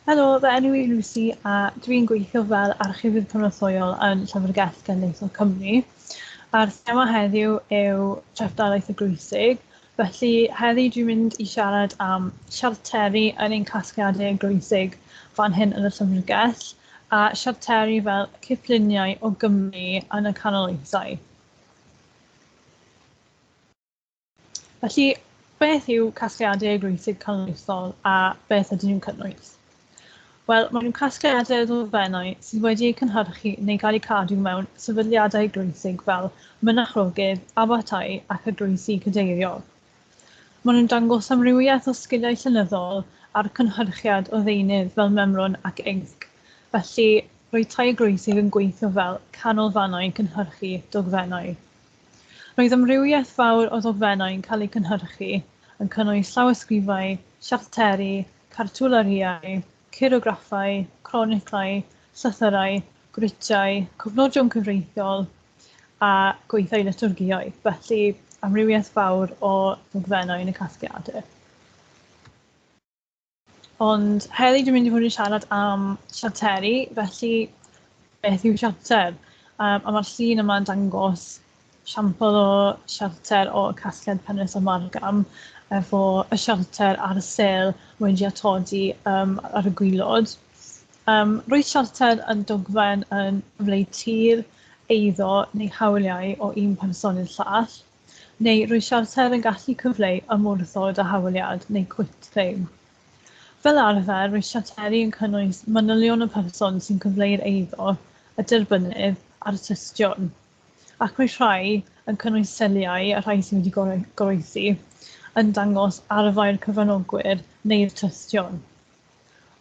Helo, fy enw i Lucy a dwi'n gweithio fel Archifydd Cynorthwyol yn Llyfrgell Genedlaethol Cymru. A'r thema heddiw yw treftadaeth eglwysig, felly heddi dwi'n mynd i siarad am siarteri yn ein casgliadau eglwysig fan hyn yn y llyfrgell, a siarteri fel cipluniau o Gymru yn y canol oesau. Felly, beth yw casgliadau eglwysig canoloesol a beth ydyn nhw'n cynnwys? Wel, maen nhw'n casgliadau o ddogfennau sydd wedi eu cynhyrchu neu gael eu cadw mewn sefydliadau eglwysig fel mynachlogydd, abatai ac eglwysi cadeiriol. Maen nhw'n dangos amrywiaeth o sgiliau llenyddol a'r cynhyrchiad o ddeunydd fel memrwn ac inc. Felly, roedd tai eglwysig yn gweithio fel canolfannau cynhyrchu dogfennau. Roedd amrywiaeth fawr o ddogfennau'n cael eu cynhyrchu, yn cynnwys llawysgrifau, siarteri, cartwlarïau, cirograffau, croniclau, llythyrau, gwritiau, cofnodion cyfreithiol a gweithiau litwrgïaidd, felly amrywiaeth fawr o ddogfennau yn y casgliadau. Ond heddi dwi'n mynd i fod yn siarad am siarteri, felly beth yw siarter? A mae'r llun yma'n dangos siampl o siarter o casgliad Penrhys a Margam, efo y siarter a'r sêl wedi atodi um, ar y gwylod. Um, roedd siarter yn dogfen yn cyfleu tir, eiddo neu hawliau o un person i'r llall. Neu roedd siarter yn gallu cyfleu ymwrthod â hawliad neu quitclaim. Fel arfer, roedd siarteri yn cynnwys manylion y person sy'n cyfleu'r eiddo, y derbynnydd, a'r tystion. Ac roedd rhai yn cynnwys seliau, y rhai sydd wedi goroesi, yn dangos arfau'r cyfranogwyr neu'r tystion.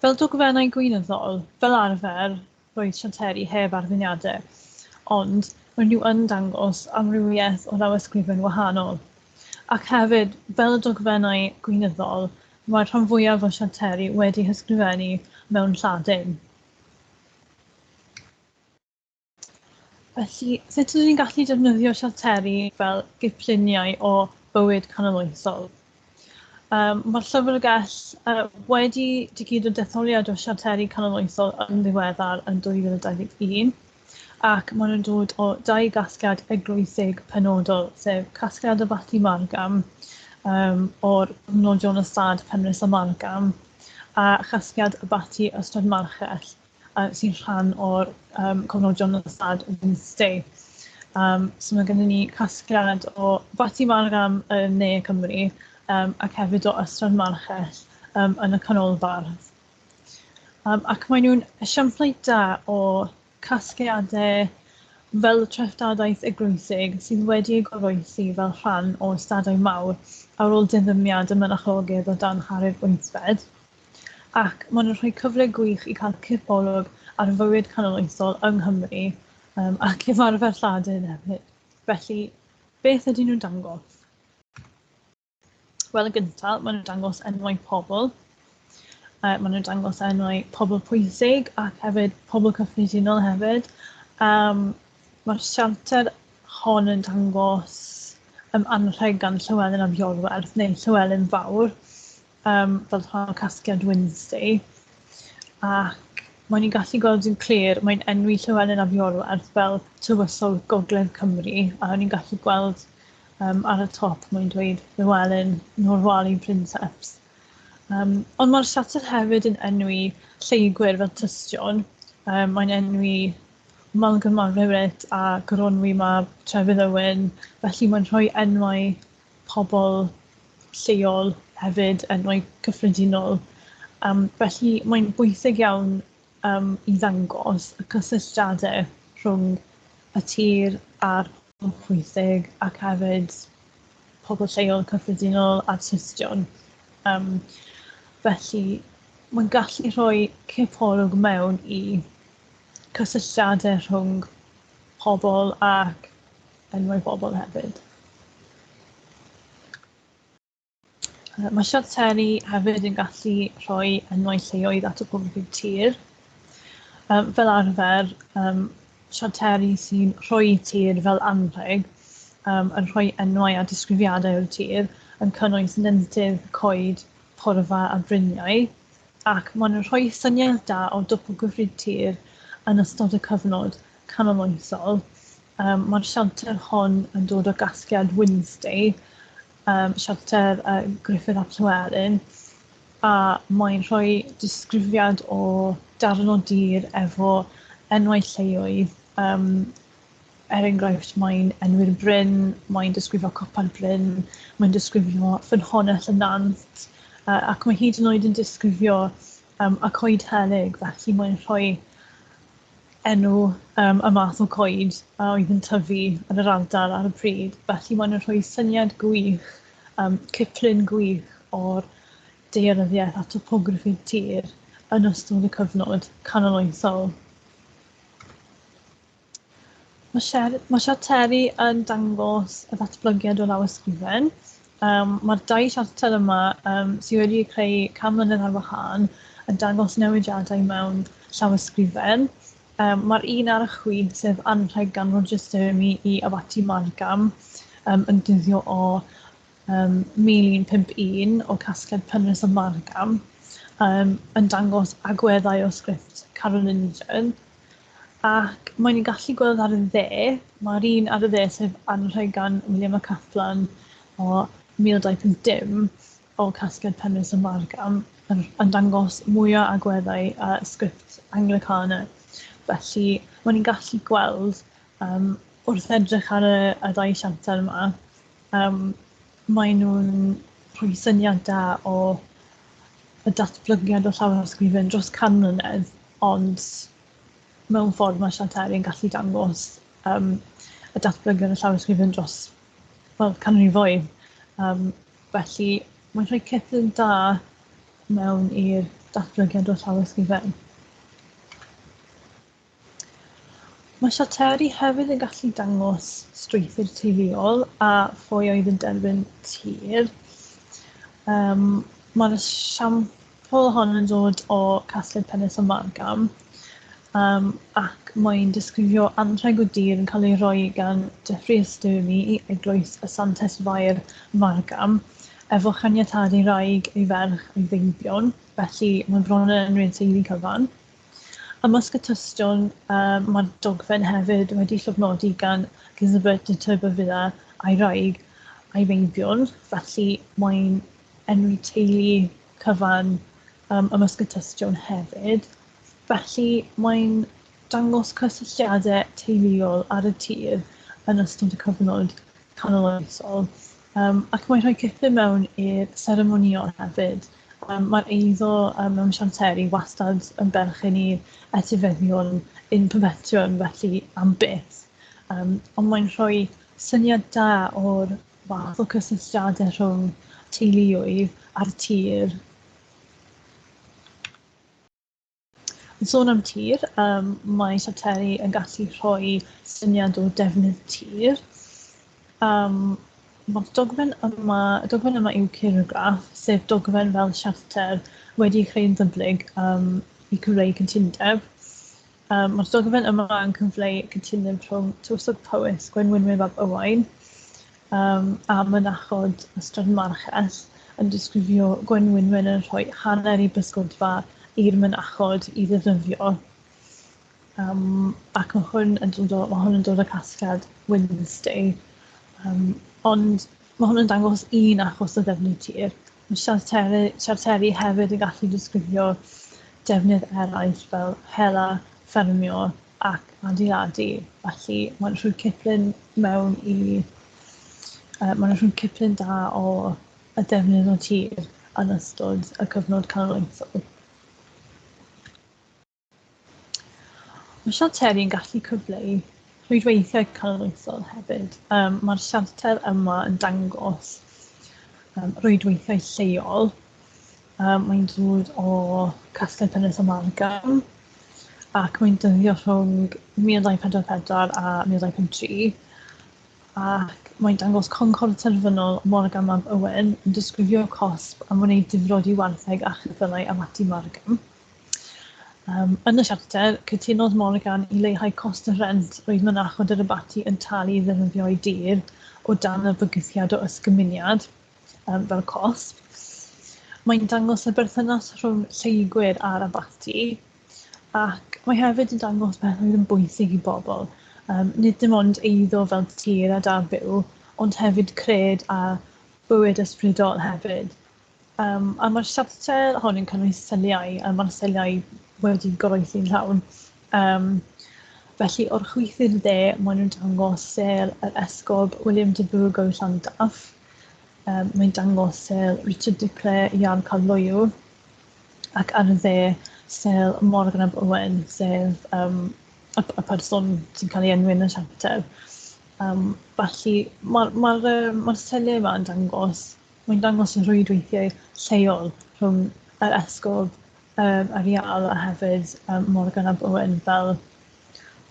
Fel dogfennau gweinyddol, fel arfer, roedd siarteri heb ardduniadau, ond maen nhw yn dangos amrywiaeth o lawysgrifen wahanol. Ac hefyd, fel y dogfennau gweinyddol, mae'r rhan fwyaf o siarteri wedi hysgrifennu mewn Lladin. Felly, sut ydyn ni'n gallu defnyddio siarteri fel gipluniau o bywyd canoloesol? Mae'r llyfrgell wedi digido detholiad o siarteri canoloesol yn ddiweddar yn 2021, ac maen nhw'n dod o dau gasgliad eglwysig penodol, sef casgliad Abaty Margam um, o'r cofnodion ystâd Penrhys a Margam, a chasgliad Abaty Ystrad Marchell sy'n rhan o'r um, cofnodion ystâd Wednesday. So mae gennym ni casgliad o Fati Margam yn Ne Cymru ac hefyd o Ystrad Marchell yn y canolbarth. Ac maen nhw'n esiamplau da o casgliadau fel treftadaeth eglwysig sydd wedi eu goroesi fel rhan o ystadau mawr ar ôl diddymiad y mynachlogydd o dan Harri'r Wythfed. Ac maen nhw'n rhoi cyfle gwych i cael cipolwg ar fywyd canoloesol yng Nghymru um, ac ymarfer Lladin hefyd. Felly, beth ydyn nhw'n dangos? Wel, yn gyntaf, maen nhw'n dangos enwau pobl. Maen nhw'n dangos enwau pobl pwysig ac hefyd pobl cyffredinol hefyd. Um, Mae'r siarter hon yn dangos um, anrheg gan Llywelyn ab Iorwerth, neu Llywelyn Fawr, um, fel rhan o casgliad Wednesday. Ac mae'n ni'n gallu gweld yn clir, mae'n enwi Llywelyn ab Iorwerth fel tywysog Gogledd Cymru, a ni'n gallu gweld um, ar y top mae'n dweud Llywelyn Norwali Princeps. Ond mae'r siarter hefyd yn enwi lleygwyr fel tystion. Mae'n enwi Malcolm Margaret a Goronwy mab Trefydd Owen, felly mae'n rhoi enwau pobl lleol hefyd, enwau cyffredinol. Felly mae'n bwysig iawn um, i ddangos y cysylltiadau rhwng y tir a'r pobl pwysig ac hefyd pobl lleol cyffredinol a'r tystion. Felly mae'n gallu rhoi cipolwg mewn i cysylltiadau rhwng pobl ac enwau bobl hefyd. Mae siarteri hefyd yn gallu rhoi enwau lleoedd at y poblogaidd tir. Fel arfer, siarteri sy'n rhoi tir fel anrheg, yn rhoi enwau a disgrifiadau o'r tir, yn cynnwys nentydd, coed, porfa a bryniau. Ac maen nhw'n rhoi syniad da o dopograffi'r tir yn ystod y cyfnod canoloesol. Mae'r siarter hon yn dod o gasgliad Wynnstay, siarter Gruffydd ap Llywelyn, a mae'n rhoi disgrifiad o darn o dir efo enwau lleoedd. Er enghraifft, mae'n enwi'r bryn, mae'n disgrifio copa'r bryn, mae'n disgrifio ffynhonnell y nant, ac mae hyd yn oed yn disgrifio y coed helyg, felly mae'n rhoi enw y math o coed a oedd yn tyfu yn yr ardal ar y pryd. Felly mae'n rhoi syniad gwych, ciplun gwych o'r daearyddiaeth a topograffi'r tir yn ystod y cyfnod canoloesol. Mae siarteri yn dangos y ddatblygiad o lawysgrifen. Mae'r dau siarter yma sydd wedi eu creu 100 mlynedd ar wahân yn dangos newidiadau mewn llawysgrifen. Mae'r un ar y chwith, sef anrheg gan Roger Sturmey i Abaty Margam, yn dyddio o 1151 o casgliad Penrhys o Margam, yn dangos agweddau o sgript Carolingian. Ac mae'n ni'n gallu gweld ar y dde, mae'r un ar y dde sef anrheg gan William y Caplan o 1250 o casgliad Penrhys o Margam yn dangos mwy o agweddau sgript Anglicana. Felly mae'n ni'n gallu gweld wrth edrych ar y ddau siarter yma, maen nhw'n rhoi syniad da o y datblygiad o llawysgrifen dros 100 mlynedd, ond mewn ffordd mae siarteri yn gallu dangos y datblygiad o llawysgrifen dros, wel, canrifoedd. Felly mae'n rhoi ciplun da mewn i'r datblygiad o llawysgrifen. Mae siarteri hefyd yn gallu dangos strwythur teuluol a phwy oedd yn derbyn tir. Mae'r esiampl hon yn dod o casgliad Penrhys o Margam, ac mae'n disgrifio anrheg o dir yn cael ei roi gan Geoffrey Sturmey i Eglwys y Santes Fair Margam, efo chaniatâd ei wraig, ei ferch a'i feibion, felly mae bron yn enwi'r teulu cyfan. Ymysg y tystion, mae'r dogfen hefyd wedi llofnodi gan Gisbert de Turberville a'i wraig a'i feibion, felly mae'n enwi teulu cyfan ymysg y tystion hefyd. Felly mae'n dangos cysylltiadau teuluol ar y tir yn ystod y cyfnod canoloesol. Ac mae'n rhoi cipyn mewn i'r seremonïol hefyd. Mae'r eiddo mewn siarteri wastad yn berchen i'r etifeddion in perpetuum, felly am byth. Ond mae'n rhoi syniad da o'r fath o cysylltiadau rhwng teuluoedd a'r tir. Yn sôn am tir, mae siarteri yn gallu rhoi syniad o defnydd tir. Mae'r dogfen yma, y dogfen yma yw chirograph, sef dogfen fel siarter wedi ei chreu'n ddyblyg i cyfleu cytundeb. Mae'r dogfen yma yn cyfleu cytundeb rhwng Tywysog Powys, Gwenwynwyn fab Owain, a mynachod Ystrad Marchell, yn disgrifio Gwenwynwyn yn rhoi hanner ei bysgodfa i'r mynachod i ddefnyddio. Ac mae hwn yn dod o, mae hwn yn dod o casgliad Wynnstay. Ond mae hwn yn dangos un achos o ddefnydd tir. Mae siarteri hefyd yn gallu disgrifio defnydd eraill fel hela, ffermio ac adeiladu. Felly mae'n rhoi ciplun mewn i mae'n rhoi ciplun da o y defnydd o tir yn ystod y cyfnod canoloesol. Mae siarteri yn gallu cyfleu rhwydweithiau canoloesol hefyd. Mae'r siarter yma yn dangos rhwydweithiau lleol. Mae'n dod o Castell Penrhys a Margam, ac mae'n dyddio rhwng 1244 a 1253, ac mae'n dangos Concord terfynol Morgan mab Owen yn disgrifio cosb am wneud difrod i wartheg a cheffylau Abaty Margam. Yn y siarter, cytunodd Morgan i leihau cost y rhent roedd mynachod yr abaty yn talu i ddefnyddio'i dir o dan y bygythiad o ysgymuniad fel cosb. Mae'n dangos y berthynas rhwng lleygwyr a'r abaty, ac mae hefyd yn dangos beth oedd yn bwysig i bobl. Nid dim ond eiddo fel tir a da byw, ond hefyd cred a bywyd ysbrydol hefyd. A mae'r siarter hon yn cynnwys seliau, a mae'r seliau wedi goroesi'n llawn. Felly, o'r chwith i'r dde, maen nhw'n dangos sel yr esgob William de Burgo Llandaf. Mae'n dangos sel Richard de Clare, Iarl Caerloyw, ac ar y dde sel Morgan ab Owen, sef y person sy'n cael ei enwi yn y siarter. Felly, mae'r ma ma seliau yma yn dangos, mae'n dangos y rhwydweithiau lleol rhwng yr esgob, yr iarl a hefyd Morgan ab Owen fel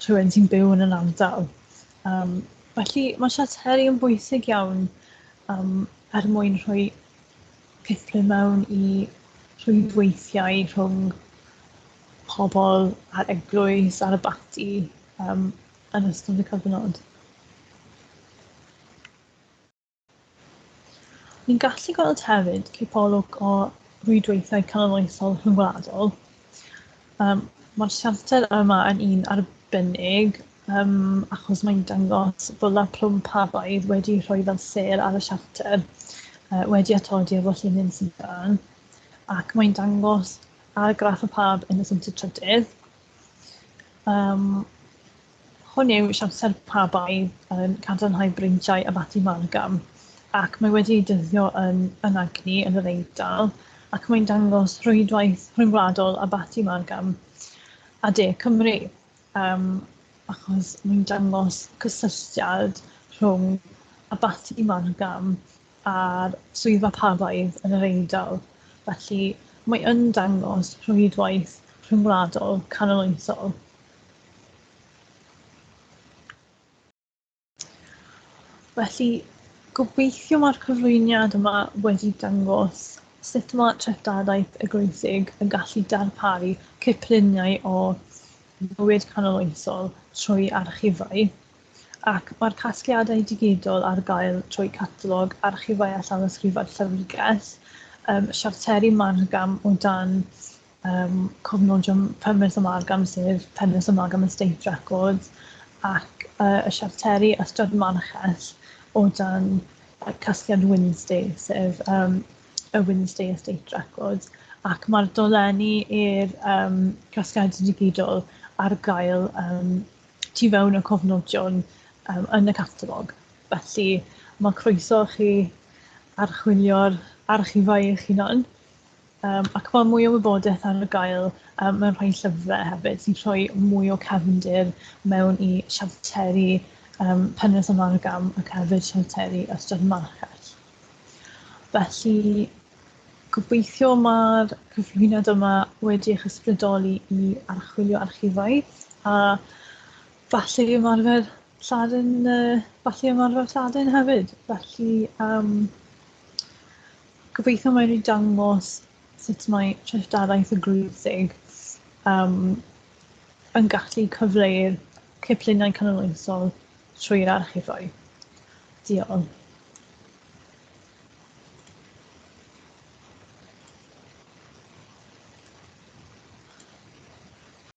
rhywun sy'n byw yn yr ardal. Felly mae siarteri yn bwysig iawn er mwyn rhoi cyfle mewn i rhwydweithiau rhwng pobl a'r eglwys a'r abaty yn ystod y cyfnod. Ni'n gallu gweld hefyd cipolwg o rwydweithiau canoloesol rhyngwladol. Mae'r siarter yma yn un arbennig achos mae'n dangos bwla plwm pabaidd wedi rhoi fel sêl ar y siarter, wedi atodi efo llinyn sidan, ac mae'n dangos argraff y pab yn y Trydydd. Hwn yw siarter pabaidd yn cadarnhau breintiau Abaty Margam, ac mae wedi ei dyddio yn Anagni yn yr Eidal, ac mae'n dangos rhwydwaith rhyngwladol Abaty Margam a De Cymru, achos mae'n dangos cysylltiad rhwng Abaty Margam a'r swyddfa pabaidd yn yr Eidal. Felly mae yn dangos rhwydwaith rhyngwladol canoloesol. Felly, gobeithio mae'r cyflwyniad yma wedi dangos sut mae treftadaeth eglwysig yn gallu darparu cipluniau o fywyd canoloesol trwy archifau, ac mae'r casgliadau digidol ar gael trwy catalog Archifau a Llawysgrifau'r Llyfrgell, siarteri Margam o dan cofnodion Penrhys y Margam, sef Penrhys y Margam Estate Records, ac y siarteri Ystrad Marchell o dan casgliad Wynnstay, sef y Wynnstay Estate Records, ac mae'r dolenni i'r casgliadau digidol ar gael tu fewn y cofnodion yn y catalog. Felly mae croeso chi archwilio'r archifau eich hunan. Ac mae mwy o wybodaeth ar gael mewn rhai llyfrau hefyd sy'n rhoi mwy o cefndir mewn i siarteri Penrhys y Margam ac hefyd siarteri Ystrad Marchell. Felly, gobeithio mae'r cyflwyniad yma wedi eich ysbrydoli i archwilio archifau a falle ymarfer Lladin, falle ymarfer Lladin hefyd. Felly, gobeithio mae wedi dangos sut mae treftadaeth eglwysig yn gallu cyfleu'r cipluniau canoloesol trwy'r archifau. Diolch.